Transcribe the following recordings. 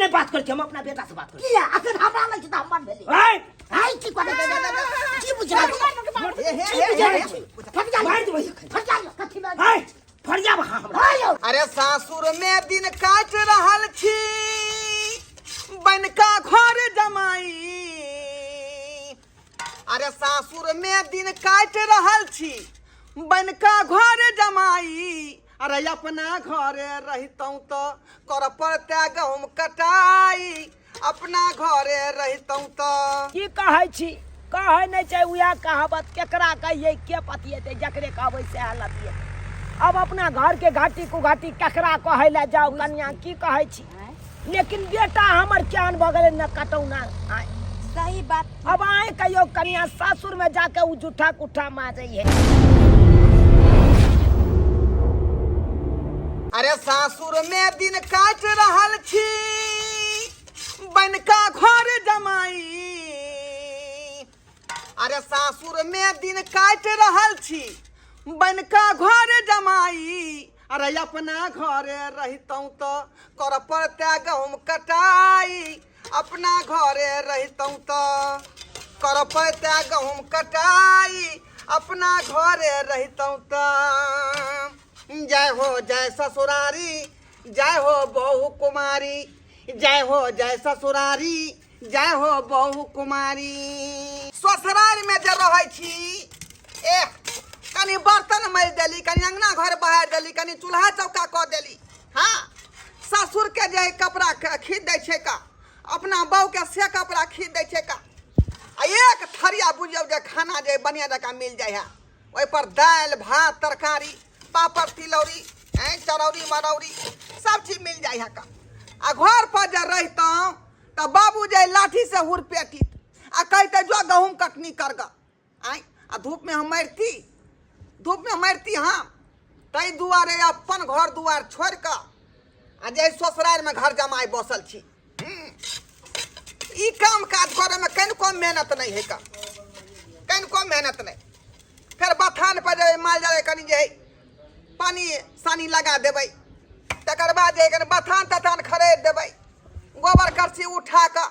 नहि बात करै छी, हम अपना बेटा से बात करै किया अखन हमरा लग छै तऽ हमर भेलै। छी। आइ की करै की बुझै की बुझै छी? फट जा, मारि देबै। फट जा, कथी में? आय, फरियाब अहाँ हमरा। हाय यौ। अरे सासुर में दिन काट रहल छी, बनका घर जमाई। अरे सासुर में दिन काट रहल छी, बनका घर जमाई। अरे अपना घरे रहितौं तो कर पड़ते गहूम कटाई, अपना घरे रहितौं तो। की कहै छी? कहै नहि छै उएह कहावत, केकरा कहियै के पतियेतै, जकरे कहबै सएह लतियेतै। अब अपना घर के घाटी कुघाटी केकरा कहै लए जाउ कनिया, की कहै छी? लेकिन बेटा हमर केहन भऽ गेलै न कटौना। आँय। सही बात। अब आए कहियो कनिया, सासुर में जाके उ जूठा कुठा माजै है। अरे सासुर में दिन काट रहल छी, बनका घर जमाई। अरे सासुर में दिन काट रहल छी, बनका घर जमाई। अरे अपना घरे रहितौं तो कर पड़ते गहूम कटाई, अपना घरे रहितौं तो कर पड़ते गहूम कटाई, अपना घरे रहितौं तो। जय हो जय ससुरारी, जय हो बहु कुमारी, जय हो जय ससुरारी, जय हो बहु कुमारी। ससुरारी में जे रहै छी, एह कनी बर्तन मलि देली, कनी अंगना घर बहारि देली, कनी चूल्हा चौका कऽ देली। हाँ, ससुर के जे कपड़ा खींच दै छै का, अपना बहू के से कपड़ा खींच दै छै का। आ एक थरिया बुझियौ जे खाना जे बढ़िया जकाँ मिल जाइ है, ओहिपर दालि भात तरकारी पापड़ तिलौरी चरौरी मरौरी सब चीज मिल जाइ है का। आ घर पर जे रहितहुँ तऽ बाबू जे लाठी से हुरपेटित आ कहते जो गहूम कटनी कर ग। आँय, आ धूप में हम मरती, धूप में मरती हम। ताहि दुआरे अपन घर दुआर छोड़ि कऽ आ जे ससुरारि में घर जमाय बसल छी। ई काम काज करे में कनिको मेहनत नहीं है का, कनिको मेहनत नहीं। फेर बथान पर जे माल जाल कनि जे पानी सानी लगा देबै, तकर बाद जे कनि बथान तथान खरीद देबै, गोबर करसी उठा कऽ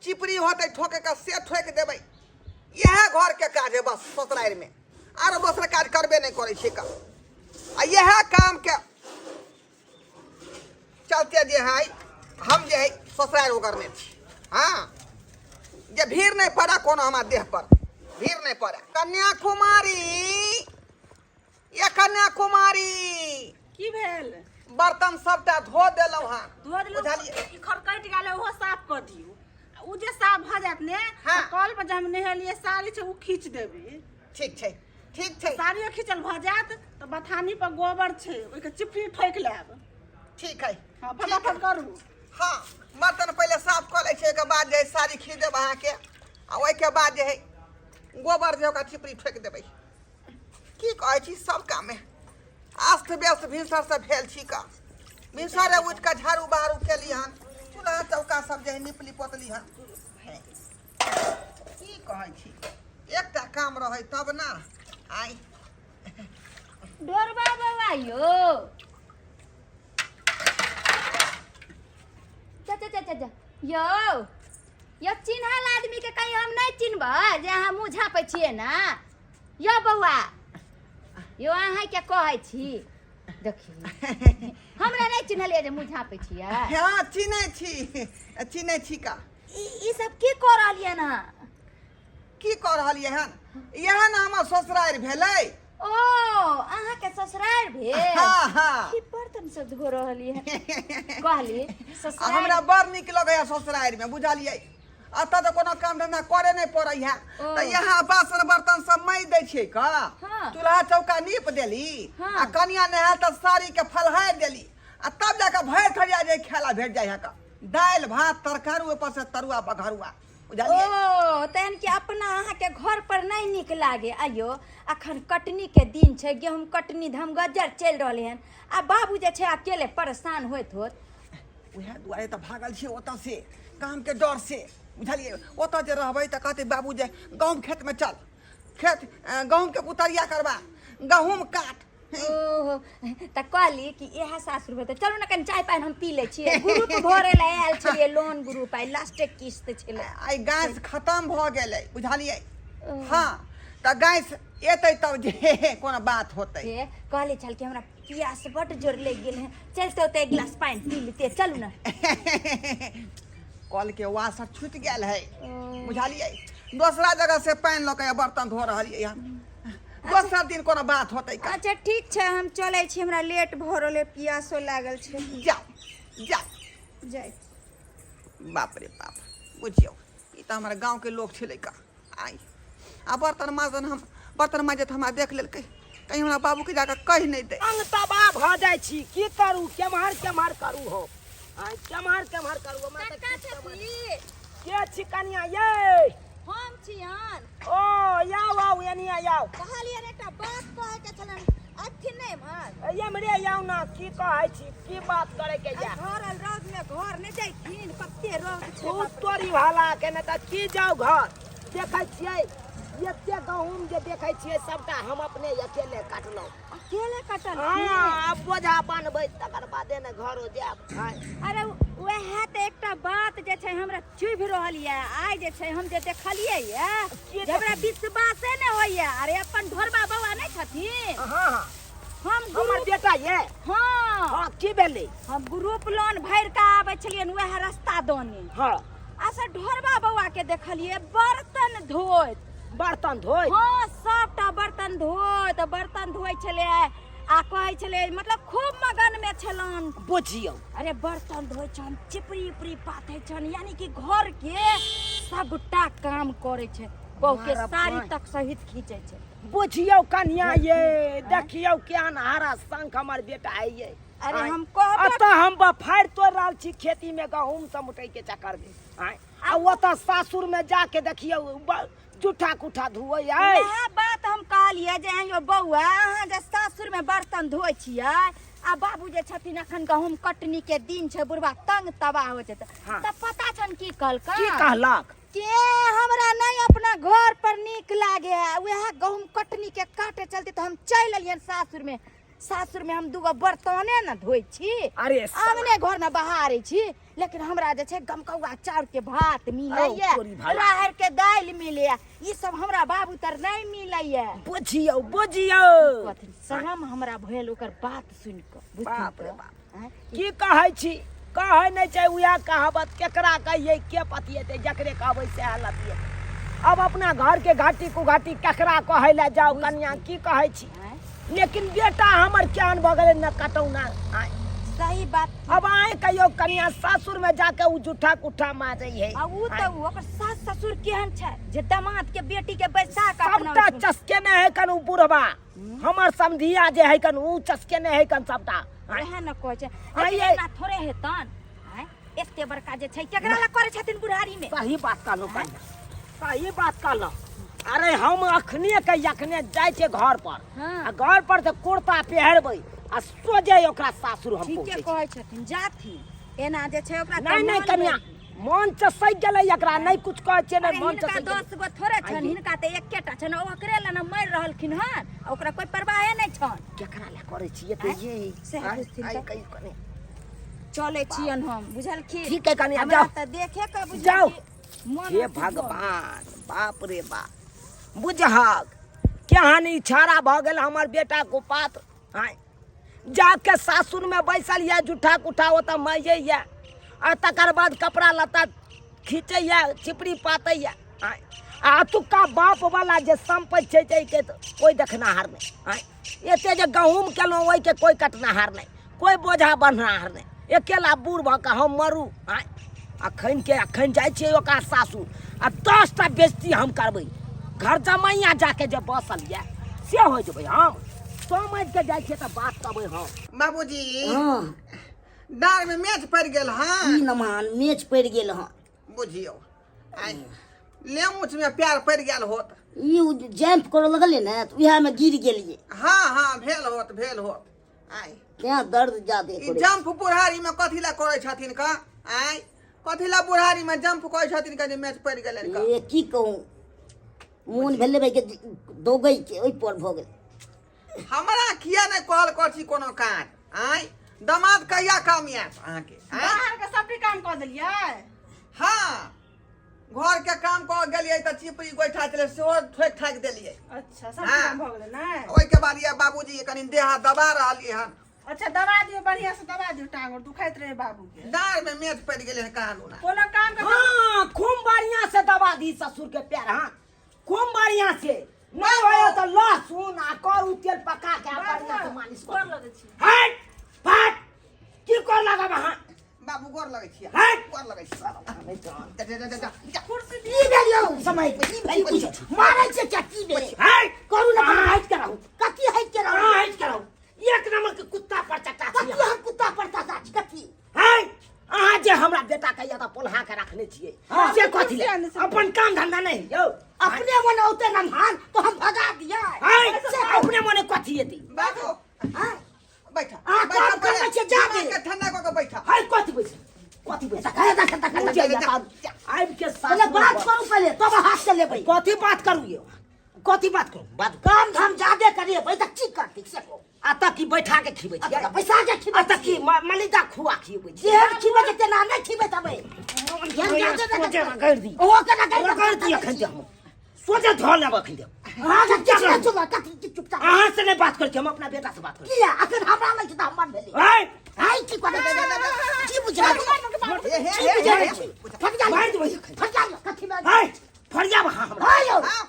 चिपरी होतै ठोके कऽ से ठोकि देबै। इएह घरके काज है बस ससुरारिमे, आरो दोसर काज करबे नहि करै छै का। आ इएह कामके चलते जे है हम जे है ससुरारि ओगरने छी। हाँ, जे भीड़ नहि पड़े कोनो हमरा देह पर, भीड़ नहि पड़े। कन्याकुमारी, ये कन्याकुमारी। की भेल? बर्तन सबटा धो देलहुँ हँ। धो देलहुँ? बुझलियै? ई खरकटि गेल, ओहो साफ कऽ दियौ। आ ओ जे साफ भऽ जायत ने, हाँ। तऽ कल पर जे हम नहेलियै साड़ी छै, ओ खींच देबै। ठीक छै, ठीक छै। साड़ियो खींचल भऽ जायत तऽ बथानी पर गोबर छै, ओहिके चिपरी ठोकि लेब। ठीक है। हाँ, फटाफट करू। हाँ, बर्तन पहिले साफ कऽ लै छै, ओहिके बाद जे है साड़ी खींच देब अहाँके, आ ओहिके बाद जे है गोबर जे ओकरा चिपरी ठोकि देबै। की कहै छी, सब काममे अस्त व्यस्त भिनसरसँ भेल छी का। भिनसरे उठि कऽ झाड़ू बहारू केली हन, चूल्हा चौका सब जे है निपली पोतली हन। की कहै छी, एकटा काम रहै तब ना। आइ डोरबा बाबा यो, चा चा चा चा, यौ यौ, चिन्हल आदमी के कहीं हम नहीं चिन्हबै जे अहाँ मुँह झाँपै छियै ना? यौ बौआ यौ, अहाँ के कहै छी, देखियौ हमरा नहीं चिन्हलियै जे मुँह झाँपै छियै? हाँ, चिन्है छी, चिन्है छी का। ई सब की कऽ रहलियै हन अहाँ? की कऽ रहलियै हन? इएह ने हमर ससुरारि भेलै। ओ, अहाँके ससुरारि भेल? हाँ हाँ। की बर्तन सब धो रहलियै हन? कहली ससुरारि। हमरा बड़ नीक लगैया ससुरारिमे, बुझलियै? एतऽ तऽ कोनो काम धंधा करे नहि पड़ै है, तऽ यहाँ बासन बर्तन सब माजि दै छियै का, चूल्हा चौका नीप देली, आ कनिया नहायल तऽ साड़ी के फलहारि देली, आ तब जाकऽ भरि थरिया जे खाय भेट जाइ है का, दालि भात तरकारी, ऊपर से तरुआ बघरुआ, बुझलियै? ओ, तहन कि अपना अहाँके घर पर नहि नीक लागे? आइयो अखन कटनी के दिन छै, गेहूँ कटनी धमगज्जर चलि रहलै हन, आ बाबू जे छै अकेले परेशान होइत होत। उएह दुआरे तऽ भागल छियै ओतऽ से, कामके डर से, बुझलियै? ओतऽ जे रहबै तऽ कहतै बाबू जे गहूँम खेतमे चल, खेत गहूँमके कुतरिया करबा, गहूँम काट। ओहो, तऽ कहली कि इएह सासुर भेल। चलू ने कनि चाय पानि हम पी लै छियै। ग्रुप भरे लए आयल छलियै, लोन ग्रुप, आइ लास्टे किस्त छलै। आइ गैस खतम भऽ गेलै, बुझलियै? हँ, तऽ गैस एतै तब जे कोनो बात होतै। हे, कहले छल कि हमरा पियास बड्ड जोर लागि गेल है, चलते ओतऽ एक गिलास पानि पी लेते, चलू ने। कल के वासर छूटि गेल है, बुझलियै? दोसरा जगह से पानि लऽ के बर्तन धो रहलियै हन। दोसर दिन कोनो बात होतै का। अच्छा ठीक छै, हम चलै छी, हमरा लेट भऽ रहल है, पियासो लागल छै। जाउ जाउ। जाइ। बाप रे बाप, बुझियौ ई तऽ हमर गाँवके लोक छलै का। आइ आ बर्तन माजन, हम बर्तन माजैत हमरा देख लेलकै, कहीं हमरा बाबूके जाकऽ कहि नहि दै। अंग तबाह भऽ जाइ छी, की करू, केम्हर केम्हर करू हो, आँय, केम्हर केम्हर करू, हमरा तऽ कक्का किछु समझ- छथि? के छी कनिया ये? हम छियन। ओ आउ आउ, एनिया आउ। कहलियनि एकटा बात कहैके छलनि, अथिन नहि एम्हर? एम्हरे आउ ने, की कहै छी, की बात करे के या? घर आयल रौद में घर नहि जाइथिन, कते रौद छै। तू तोरी भाला के ने तऽ की जाउ घर। देखै छियै एते गहूम जे देखै छियै, सबटा हम अपने अकेले काटलहुँ। अकेले कटल? हँ, आब बोझा बान्हबै तकर बादे ने घरो जायब। आँय। अरे वएह तऽ एकटा बात जे छै हमरा चुभि रहल यऽ आइ, जे छै हम जे देखलियै यऽ की? जे हमरा विश्वासे नहि होइए। अरे अपन ढोरबा बौआ नहि छथिन? हँ हँ। हम हमर ग्रुप बेटा ये? हँ। हँ, की भेलै? हम ग्रुप लोन भरि कऽ आबै छलियनि वएह रस्ता दने। हँ। आ से ढोरबा बौआ के देखलियै बर्तन धोइत। बर्तन धोइत? हँ, सबटा बर्तन धोइत, बर्तन धोइ छलै आ कहै छलै, मतलब खूब मगन मे छलन। बुझियौ। अरे बर्तन धोइ छन, चिपरी उपरी पाथै छन, यानी कि घर के सबटा काम करै छै, बहु के मारब साड़ी पानि। तक सहित खींचै छै। बुझियौ कन्या ये, देखियौ केहन हरा शंख हमर बेटा है ये। अरे आँय। हम कहबो अतऽ हम बफारि तोड़ि रहल छी खेती में गहूम समुटै के चक्कर में, आँय, आ ओतऽ सासुर में जाके देखियौ जूठा कुठा धुअै आय। वएह बात हम कहलियै जे आँय यौ बौआ, अहाँ जे सासुर में बर्तन धोइ छियै आ बाबू जे छथिन अखन गहूम कटनी के दिन छै, बुढ़बा तंग तबाह होइ छै। तऽ पता छन की कहलकै? की कहलक? के हमरा नहीं अपना घर पर नीक लागे है, वएह गहूम कटनी के काटे चलते तऽ हम चलि एलियन सासुर में। सासुर में हम दूगो बर्तने न धोइ छी, अरे साला। आंगने घर में बहारै छी, लेकिन हमरा जे छै गमकौआ चाउर के भात मिलैया, औ तोरी भला। राहड़ के दालि मिलैया, ई सब हमरा बाबू तर नहीं मिलैया। बुझियौ बुझियौ। कथी शरम हमरा भेल ओकर बात सुनि कऽ, बुझथिन बाप रे तऽ। बाप। आँय? की कहै छी, कहै नहि छै उएह कहावत केकरा कहियै, के पतियेतै, जकरे कहबै सएह लतियेतै। अब अपना घर के घाटी कुघाटी केकरा कहै लए जाउ कन्या, की कहै छी? आँय? लेकिन बेटा हमर केहन भऽ गेलै न कटौना। आँय। सही बात। अब आए कहियो कन्या, सासुर में जाके उ जूठा कुठा माजै है। आ उ तऽ उ ओकर सास ससुर केहन छै जे दामाद के बेटी के बैसा के अपना सबटा ओहिठाम- चसकेने है कन उ बुढ़बा, हमर समधिया जे है कन, उ चसकेने है कन सबटा। आँय। वएह ने कहै छै। आँय लेकिन ये। एना थोड़े हेतन। आँय, एते बड़का जे छै केकरा लए करै छथिन बुढ़ारी में? सही बात कहलहुँ कन्या, सही बात कहलहुँ। अरे हम अखने के अखने जाइ छियै घर पर। हाँ। आ घर पर से कुर्ता पहिरबै आ सोझे ओकरा सासुर हम ठीके पहुँचै छी। कहै छथिन, जाथिन। एना जे छै ओकरा नहि नहि तऽ कन्या, मन चसकि गेलै एकरा, नहि कुछ कहै छियै, नहि अरे मन हिनका चसकि गेलै। 10 गो थोड़े छनि? आइये। हिनका तऽ एकेटा छनि, ओ ओकरे लए ने मरि रहलखिन हन, आ ओकरा कोई परवाहे नहि छनि। केकरा लए करै छियै तऽ आँय? ये सएह आँय, बुझथिन आँय, तऽ। कहियौ कनि। चलै छियनि हम, बुझलखिन? ठीक है कनिया, हमरा जाउ। तऽ देखे के बुझलखिन जाउ। मन हे अथी भऽ गेल। भगवान, बाप रे बाप, बुझहक केहन इशारा भऽ गेल हमर बेटा को पात्र। आँय, जाके सासुर में बैसल यऽ, जूठा कुठा ओतऽ मजै यऽ आ तकर बाद कपड़ा लत्ता खींचैया, चिपड़ी पातैया। आँय, आ एतुक्का बाप वाला जे सम्पत्ति छै ताहिके तऽ कोइ देखनाहार नहि। आँय, एते जे गहूँम केलहुँ ओहिके कोइ कटनाहार नहि, कोइ बोझा बन्हनाहार नहि, अकेला बूढ़ भऽ कऽ हम मरू। आँय, अखन के अखन जाइ छियै ओकरा सासुर आ 10टा बेजती हम करबै। घर जमैया जाके जे बसल यऽ से हो जेबै हम, समझि कऽ जाइ छियै तऽ बात कहबै हम। बाबूजी। हँ। डाँर में मेच पड़ि गेल हँ? की नमान मेच पड़ि गेल हँ। बुझियौ, आइ लेमुच में प्यार पड़ि गेल होत। ई उ जैम्प करऽ लगलै ने तऽ उएहमे गिर गेलियै। हँ हँ, भेल होत, भेल होत। आइ तें दर्द जादे ई करै। जंप बुढ़ारी में कथी लए करै छथिन का? आइ कथी लए बुढ़ारी में जंप करै छथिन का जे मैच पड़ि गेलनि का? ए की कहूँ, मोन भेलै भाई के दौगै के, ओहि पर भऽ गेल। हमरा किया नहि कहल कर छी कोनो काज आँय दमाद कहिया काम आयत अहाँके आँय बाहर के सबटी काम कऽ देलियै हाँ घर के काम कऽ गेलियै तऽ चिपरी गोइठा छलै सेहो ठोकि ठाकि देलियै अच्छा सब हाँ। काम भऽ गेलै ने ओहिके बाद ये बाबूजी कनि देह हाथ दबा रहलियै हन अच्छा दबा दियौ बढ़िया से दबा दियौ टांग और दुखाइत रहे बाबू के डाँर में मेच पड़ि गेलै हन कहाँ लूना कोनो काम के हाँ खूब बढ़िया से दबा दी ससुर के पैर हाँ खूब बढ़िया से नहीं होय तो लहसुन आ करू तेल पका के आ बढ़िया से मालिश गोर कर लगै छी हट फट की कर लगब अहाँ बाबू गोर लगै छियै हट! गोर लगै छियै जा, जा, जा, जा, जा। कुर्सी की भेल यौ समय पे की भेल मारै छै क्या की भेल हट करू ना अहाँ हट के रहू कथी हटि के रहू अहाँ हट के रहू एक नंबर के कुत्ता पर चट्टा छी कथी हम कुत्ता पर चाचा छी कथी हट अहाँ जे हमरा बेटा के तऽ पोल्हा के रखने छियै से कथी ले? अपन काम धंधा नहीं यौ अपने मन औते नमहान तो हम भगा दिया हट अपने मने कथी एतै बाबू हाँ? बैठा अहाँ बैठा काम करबै पहिले। छियै, जा दे। दिमागके ठंडा कऽ के बैठा हट कथी बैसे कथी बैसे देखा देखा देखा मुझे देखा आबि के पहले सासुर बात पर- करू पहले तब हाथ से लेबै कथी बात करू यौ कथी बात करू बात काम धाम ज्यादे करिए पैसा की करती से को आ तक की बैठा के खिबै छियै पैसा के खिबै आ तक की मलिदा खुआ खिबै छियै जेहन खिबै छै तेना नहि खिबै तबै जेहन ज्यादे सोचे रगड़ि दी ओहो के रगड़ि रगड़ि दी एखन दे हम सोचे धऽ लेब एखन दे अहाँ के किछु नहि चुप कथी की चुपचाप अहाँ से नहि बात करै छी हम अपना बेटा से बात करै किया अखन हमरा नहि छै तऽ हमर भेलै छी आँय? हाय की करै की बुझै हे, हे, की हे, बुझै हे, छी फट जा मारि देबै एखन। फट जा कथी में आँय, फरियाब अहाँ हमरा हाय यौ हाँ,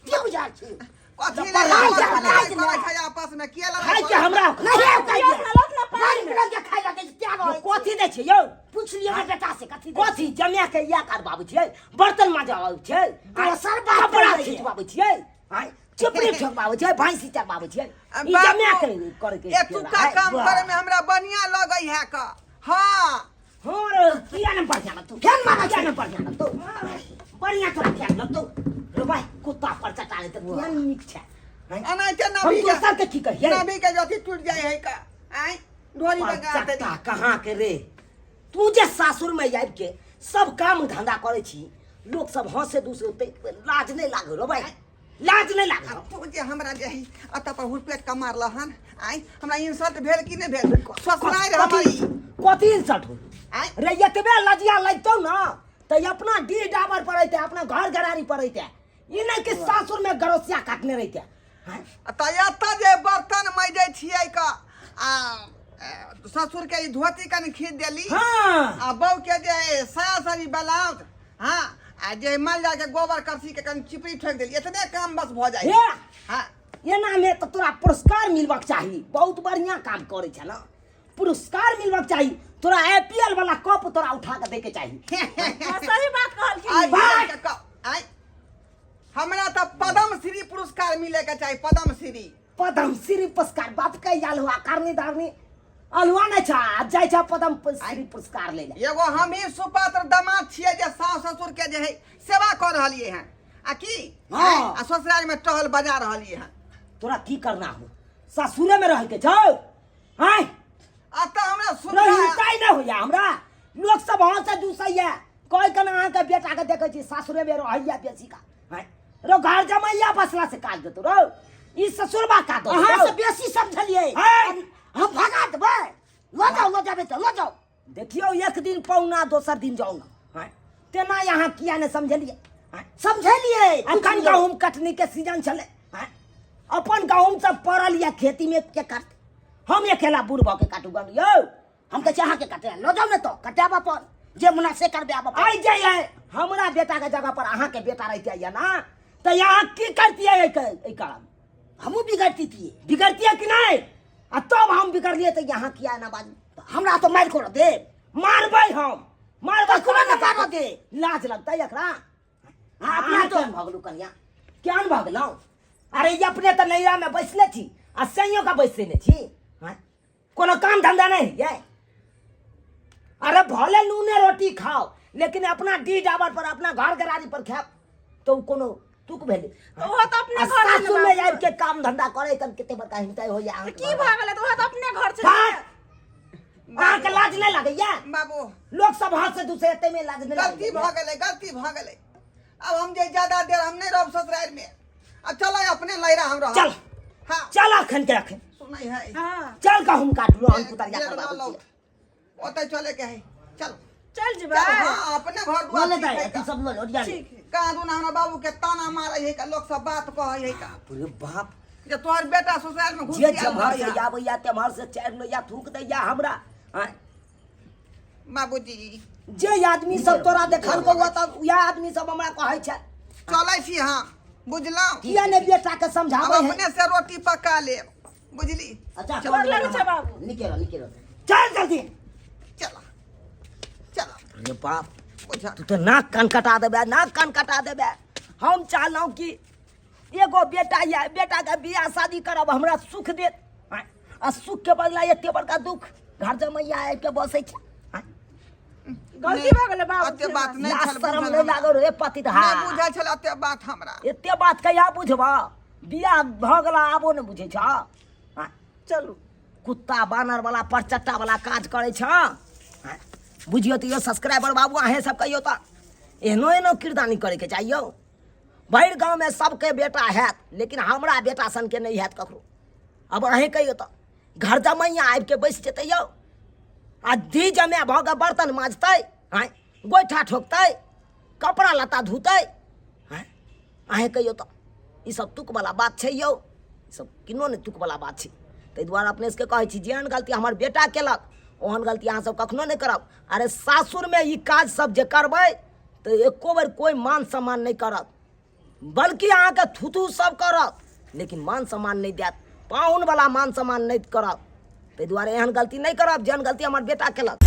की बुझै छी कथी लड़ाई लड़ाई जा, लड़ाई करै छै आपस में किया लड़ाई खाय के करै हमरा नहीं है पियस ना लत ना पानी रंग बिरंग के खाय लगे क्या रहै कथी दै छै यौ पूछ लियौ बेटा से कथी दै कथी जमा के इएह करबाबै छियै बर्तन मजाबै छियै दोसर बात कपड़ा करै छियै। खिचबाबै छियै आँय, चिपरी ठोकबाबै छियै भैंसी चरबाबै छियै ई बाबू, जमा के करे के एतुका काम करे में हमरा बढ़िया लगै है का हाँ हाँ रे किया ने बढ़िया लगतौ फेन मारै किया छै ने बढ़िया लगतौ बढ़िया तोरा किया ने लगतौ रे भाई कुत्ता पर चटा ले तऽ किया ने नीक छै आँय? एनाहिते हम नाभि के दोसर के की कहियै नाभि के अथी टूट जाइ है का आँय ढोरी बगा चट्टा कहाँ के रे तू जे सासुर में आबि के सब काम धंधा करै छी लोक सब हंसे दूसरे ते लाज नहीं लागल रो भाई लाज नहीं लागल तू जे हमरा जे है अतऽ पर हुरपेट के मारल हन आँय हमरा इंसल्ट भेल कि नहि भेल ससुरारि हमर ई कथी इंसल्ट हो आँय रे एतबे लजिया लगतौ ना तऽ अपना डीह डाबर पर अइते अपना घर घरारी पर अइते ई नहीं कि सासुर में गरोसिया काटने रहिते आँय? तऽ एतऽ जे बर्तन मजै छियै का आ ससुर के ई धोती कनि खींच देली हाँ आ बहू के जे साया साड़ी ब्लाउज हाँ आ जे माल जाके गोबर करसी के कनि चिपरी ठोकि देली एतने काम बस भऽ जाइ हे हाँ एना में तऽ तोरा पुरस्कार मिलबाक चाही बहुत बढ़िया काम करै छै ना पुरस्कार मिलबाक चाही तोरा I P L वाला कप तोरा उठा के दैके चाही हाँ, सही बात कहलखिन आइ बात! के आइ हमरा तऽ पद्मश्री पुरस्कार मिले के चाही पद्मश्री पद्मश्री पुरस्कार बाप के अलुआ कारनी दारनी अलुआ नहीं छा आज जाय छा पद्मश्री पुरस्कार ले ले एगो हम ही सुपात्र दामाद छियै जे सास ससुर के जे है सेवा कऽ रहलियै हन आ की हाँ। आ ससुराल में टहल बजा रहलियै हन तोरा की करना हो ससुरे में रह के छौ आय अतः हमरा सुविधा रहिता नहि होइया हमरा लोक सब हंसे दूसैया कहि के अहाँके बेटा के देखै छी सासुरे में रहैया बेसी का आँय? रो घर जमैया बसला से काज देतो रो ई ससुरबा का दो अहाँ से बेसी समझलियै हैं? हम भगा देबै लऽ जाउ लऽ जाबै तऽ लऽ जाउ देखियौ एक दिन पौना दोसर दिन जाउ ना आँय? तेना यहाँ किया ने समझलियै आँय? समझलियै अखन गहूम कटनी के सीजन छलै आँय? अपन गहूम सब पड़ल यऽ खेती में के काटतै हम अकेला बूढ़ भऽ के काटू गहूम यौ हम कहै छी अहाँके कटे लऽ जाउ ने तऽ कटायब अपन जे मुना से करबै आब अपन। आइ जे ये हमरा बेटा के जगह पर अहाँके बेटा रहिते ये ना तऽ यहाँ की करतियै एहि कारण हमहूँ बिगड़ती थिए बिगड़तियै कि नहि आ तब हम बिगड़लियै तऽ यहाँ किया ना बाजू हमरा तऽ मारि करऽ देब मारबै हम मारबै ककरो ने मारऽ दे। लाज लगतै एकरा हाँ, अपना अपना तो केहन भऽ गेलहुँ कनिया केहन भऽ गेलहुँ अरे ई अपने तऽ नैरामे बैसले छी आ सैयो के बैसते नहि छी आँय? कोनो काम धंधा नहीं ये अरे भले नूने रोटी खाओ लेकिन अपना डी डाबर पर अपना घर गरारी पर खाओ तो उ कोनो तुक भेलै तऽ ओहो तऽ अपने आ घर छै ने सासुर में बाबू। आबि के काम धंधा करे तब कते बड़का हिंता हो या तऽ की भऽ गेलै तऽ ओहो तऽ अपने घर छै बात अहाँके लाज नहीं लगैया बाबू लोग सब हाथ से दूसरे एते में लाज नहीं गलती लगैया भऽ गेलै गलती भऽ गेलै अब हम जे ज्यादा देर हम नहीं रहब ससुराल में अब चलो अपने लैरा हम रहब चल हाँ। चल अखन के अखन। सुनै है। हाँ। चल गहूम काटलो हम कुतरिया डेढ़ करबाबै लौट। छियै। ओतै चले के है, चल। चल जेबै। चल, हाँ, अपने घर लऽ दुआर ले ठीक दाइ है तू का। सब लऽ ले ओरिया ले। ठीक है। कहाँ दूना हमरा बाबू के ताना मारे है का, लोग सब बात कहै है का बाप रे बाप, जे तोहर बेटा ससुराल में घुस जे गेल जेम्हर से रहैया। आबैया तेम्हर से चारि लोहिया थूक दैया हमरा। आँय? बाबूजी, जे आदमी सब तोरा देखलकौ तऽ उएह आदमी सब हमरा कहै छै। चलै छी हम, बुझलहुँ? किया ने बेटा के समझाबै अब है? अपने से रोटी पका लेब, बुझली? अच्छा। गोर लगै छै बाबू। निके रह, निके रह। चल जल्दी। चल चल। रे बाप, बुझल। तू तऽ नाक कान कटा देबे, नाक कान कटा देबे। हम चाहलहुँ कि एगो बेटा यऽ, बेटाके बियाह शादी करब, हमरा सुख देत। आँय, आ सुखके बदला एते बड़का दुख घर जमैया आबि के बसै छै। आँय, गलती भऽ गेलै बाबू। एते बात नहि लाज छल शरम बुझल नहि हमरा। लागल रे पतित। हा, नहि बुझल छल एते बात हमरा। एते बात कहिया बुझबह? बियाह भऽ गेला, आबो नहि बुझै छ। आँय, चलू। कुत्ता बानर वाला परचट्टा वाला काज करै छ। आँय, बुझियौ तऽ यौ सब्सक्राइबर बाबू, अहें सब कहियौ तऽ एहनो एहनो किरदानी करैके चाही यौ? भरि गाँवमे सबके बेटा हैत, लेकिन हमरा बेटा सनके नहि हैत ककरो। आब अहें कहियौ तऽ घर जमैया आबिके बैसि जेतै यौ, आ धी जमाए भऽ कऽ बर्तन माजतै, आँय, गोइठा ठोकतै, कपड़ा लत्ता धोतै। आँय, अहें कहियौ तऽ ई सब तुकवला बात छै यौ? ई सब किनो नहि तुकवला बात छै। ताहि दुआरे अपने सबके कहै छी, जेहन गलती हमर बेटा केलक ओहन गलती अहाँ सब कखनो नहि करब। अरे, सासुरमे ई काज सब जे करबै तऽ एको बेर कोइ मान सम्मान नहि करत, बल्कि अहाँके थूथू सब करत, लेकिन मान सम्मान नहि देत, पाहुनवला मान सम्मान नहि करत। ताहि दुआरे एहन गलती नहि करब जेहन गलती हमर बेटा केलक।